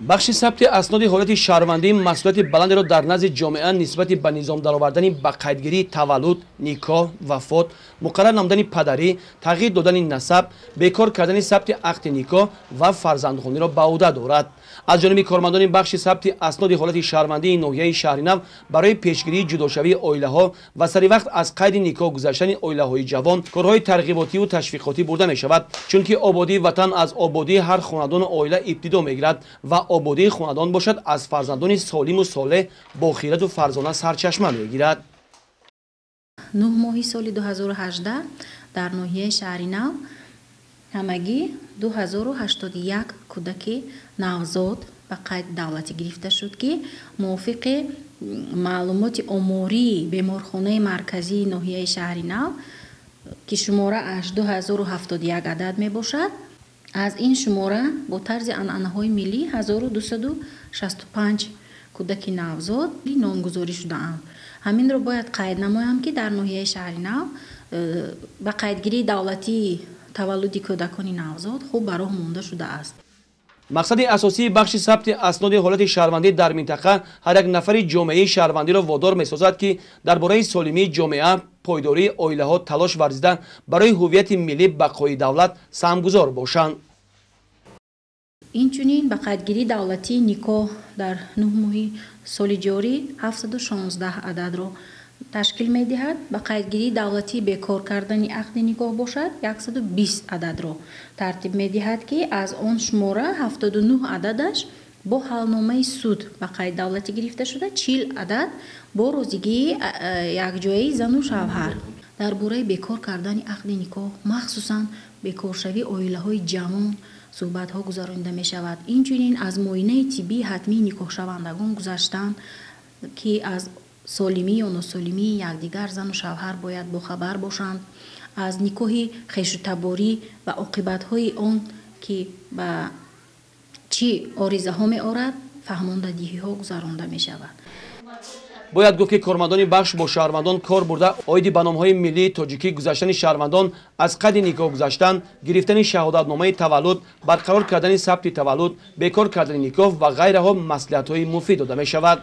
Бахши сабти асноди ҳолати шаҳрвандӣ масъулияти баландеро дар назди ҷомеа нисбати ба низом даровардани ба қайдгирии таваллуд, никоҳ, вафот, муқаррар намудани падарӣ, тағйир додани насаб, бекор кардани сабти ақди никоҳ ва фарзандхониро ба ӯҳда дорад. Аз ҷониби кормандони бахши сабти асноди ҳолати шаҳрвандии ноҳияи Шаҳринав барои пешгирии ҷудошавии оилаҳо ва сари вақт аз қайди никоҳ гузаштани оилаҳои ҷавон корҳои тарғиботиву ташвиқотӣ бурда мешавад, чунки ободии ватан аз ободии ҳар хонадону оила ибтидо мегирад ва ободии хонадон бошад аз фарзандони солиму солеҳ бо хираду фарзона сарчашма мегирад. 9 моҳи соли 2018 дар ноҳияи Шаҳринав ҳамагӣ 2081 кӯдаки навзод ба қайд давлатӣ гирифта шуд, ки мувофиқи маълумоти омории беморхонаи марказии ноҳияи Шаҳринав, ки шуморааш 2071 адад мебошад, аз ин шумора бо тарзи анъанаҳои миллӣ 1265 кӯдаки навзод номгузорӣ шудаанд. Ҳаминро бояд қайд намоям, ки дар ноҳияи Шаҳринав ба қайдгирии давлатии таваллуди кӯдакони навзод хуб ба роҳ монда шудааст. Мақсади асосии бахши сабти асноди ҳолати шаҳрвандӣ дар минтақа ҳар як нафари ҷомеаи шаҳрвандиро водор месозад, ки дар бораи солимии ҷомеа, пойдории оилаҳо талош варзида барои ҳуввияти миллӣ, бақои давлат саҳмгузор бошанд. Инчунин ба қайдгирии давлатии никоҳ дар 9 моҳи соли ҷорӣ 716 ададро ташкил медиҳад. Ба қайдгирии давлатии бекор кардани ақди никоҳ бошад 120 ададро тартиб медиҳад, ки аз он шумора 79 ададаш бо ҳалномаи суд ба қайд давлатӣ гирифта шуда, 40 адад бо розигии якҷояи зану шавҳар. Дар бораи бекор кардани ақди никоҳ, махсусан бекоршавии оилаҳои ҷавон суҳбатҳо гузаронида мешавад. Инчунин аз муоинаи тиббии ҳатмии никоҳшавандагон гузаштан, ки аз солимӣ ё носолимии якдигар зану шавҳар бояд бохабар бошанд, аз никоҳи хешутаборӣ ва оқибатҳои он, ки ба чӣ оризаҳо меорад, фаҳмондадиҳиҳо гузаронда мешавад. Бояд гуфт, ки кормандони бахш бо шаҳрвандон кор бурда оиди ба номҳои миллии тоҷикӣ гузаштани шаҳрвандон, аз қайди никоҳ гузаштан, гирифтани шаҳодатномаи таваллуд, барқарор кардани сабти таваллуд, бекор кардани никоҳ ва ғайраҳо маслиҳатҳои муфид дода мешавад.